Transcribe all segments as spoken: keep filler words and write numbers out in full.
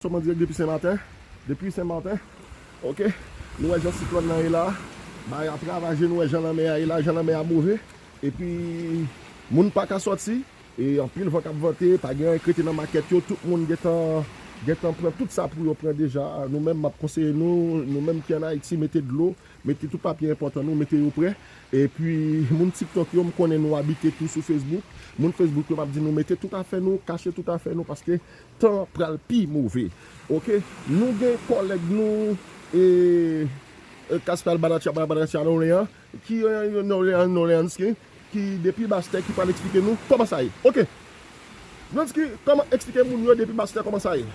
Sòm an dirèk depi Sen Maten. Depi Sen Maten. Ok. Nou wè jan siklòn nan ye la. Bagay ap ravaje, nou wè jan lanmè a ye la, jan lanmè a move. Epi, moun pa ka sòti. E anpil van k ap vante, pa gen anyen k rete nan makèt yo. Tout moun gentan, gentan pran tout sa pou yo pran deja. Nou menm, m ap konseye nou, nou menm ki ann Ayiti, mete dlo, mete tout papye enpòtan nou, mete yo prè. Epi, moun TikTok yo, m konnen nou abite tou sou Facebook. Moun Facebook yo, m ap di nou, mete tout afè nou, kache tout afè nou, paske tan pral pi move. Ok, nou gen kòlèg nou, e, e, Kastal Baratya, Baratya Nolean, ki, e, Nolean, Noleanski, ki depi Bastè, ki pral eksplike nou kòman sa ye. Ok, Noleanski, kòman, eksplike moun yo depi Bastè kòman sa ye.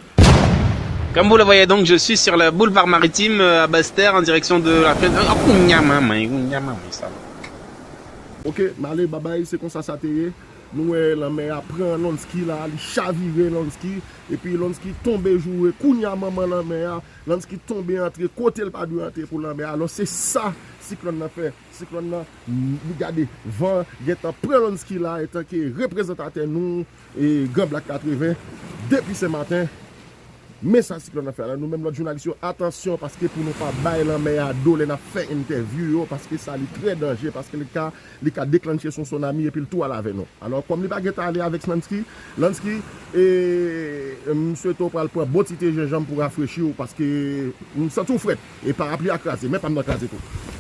Comme vous le voyez donc, je suis sur le boulevard maritime euh, à Basse-Terre en direction de la fin. Oh, kounya maman, kounya maman, sa. Ok, m ale, babay, se konsa sa te ye. Nou wè lanmè a pran Lonsky la, li chavire Lonsky, epi Lonsky tonbe joure kounya manman lanmè a. Lonsky tonbe antre kote l pa dwe antre pou lanmè a. Alò se sa siklòn nan fè. Siklòn nan, li gade, van gentan pran Lonsky la, etanke reprezantatè nou, e, Gran Blak katreven, depi Sen Maten. Men sa siklòn nan fè la. Nou menm lòt jounalis yo, atansyon, paske pou nou pa bay lanmè a do lè n ap fè entèvyou yo, paske sa li trè danje, paske li ka, li ka deklanche yon tsunami epi l tou al avè nou. Alò, kòm li pa gentan ale avèk Lonsky, Lonsky, e, m swete w pral pran bon ti te jenjanm pou rafrechi w, paske m santi w frèt, e parapli a kraze, men pa m nan kraze tou.